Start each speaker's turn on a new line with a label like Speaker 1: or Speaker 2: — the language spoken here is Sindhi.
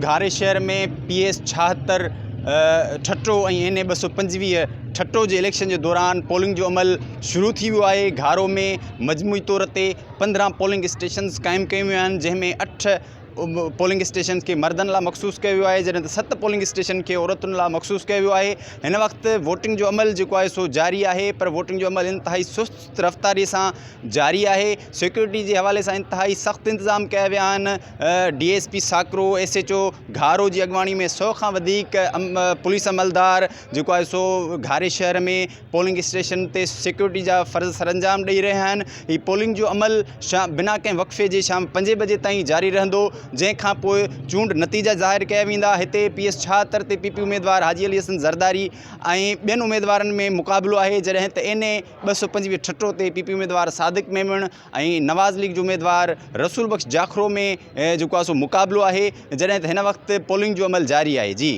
Speaker 1: گهاري شهر ۾ پي ايس 76 ٺٽو ۽ اين اي 225 ٺٽو جي اليڪشن جي دوران پولنگ جو عمل شروع ٿي ويو آهي. گهارو ۾ مجموعي طور تي 15 پولنگ اسٽيشنز قائم ڪيون ويون آهن، جنهن ۾ اٺ پولنگ اسٽيشنز کي مردن لاء مخصوص ڪيو ويو آهي، جڏهن ته ست پولنگ اسٽيشن کي عورتن لاء مخصوص ڪيو ويو آهي. هن وقت ووٽنگ جو عمل جيڪو آهي سو جاري آهي، پر ووٽنگ جو عمل انتهائي سست رفتاري سان جاري آهي. سيڪيورٽي جي حوالي سان انتهائي سخت انتظام ڪيا ويا آهن. D S P Sakro, S H O Gharo جي اڳواڻي ۾ 100 کان وڌيڪ پوليس عملدار جيڪو آهي سو گهاري شهر ۾ پولنگ اسٽيشن تي سيڪيورٽي جا فرض سرانجام ڏئي رهيا آهن. هي پولنگ جو عمل شام بنا ڪنهن وقفي جي شام پنجين بجي تائين جاري رهندو، جنهن کان پوء چونڊ نتيجا ظاهر ڪيا ويندا. هتي پي ايس 76 تي پي پي اميدوار حاجي علي حسن زرداري ۽ ٻين اميدوارن ۾ مقابلو آهي، جڏهن ته اين اي 225 ٺٽو تي پي پي اميدوار صادق ميمڻ ۽ نواز ليگ جو اميدوار رسول بخش جاکرو ۾ جيڪو آهي سو مقابلو آهي، جڏهن ته هن وقت پولنگ جو عمل جاري آهي. جي.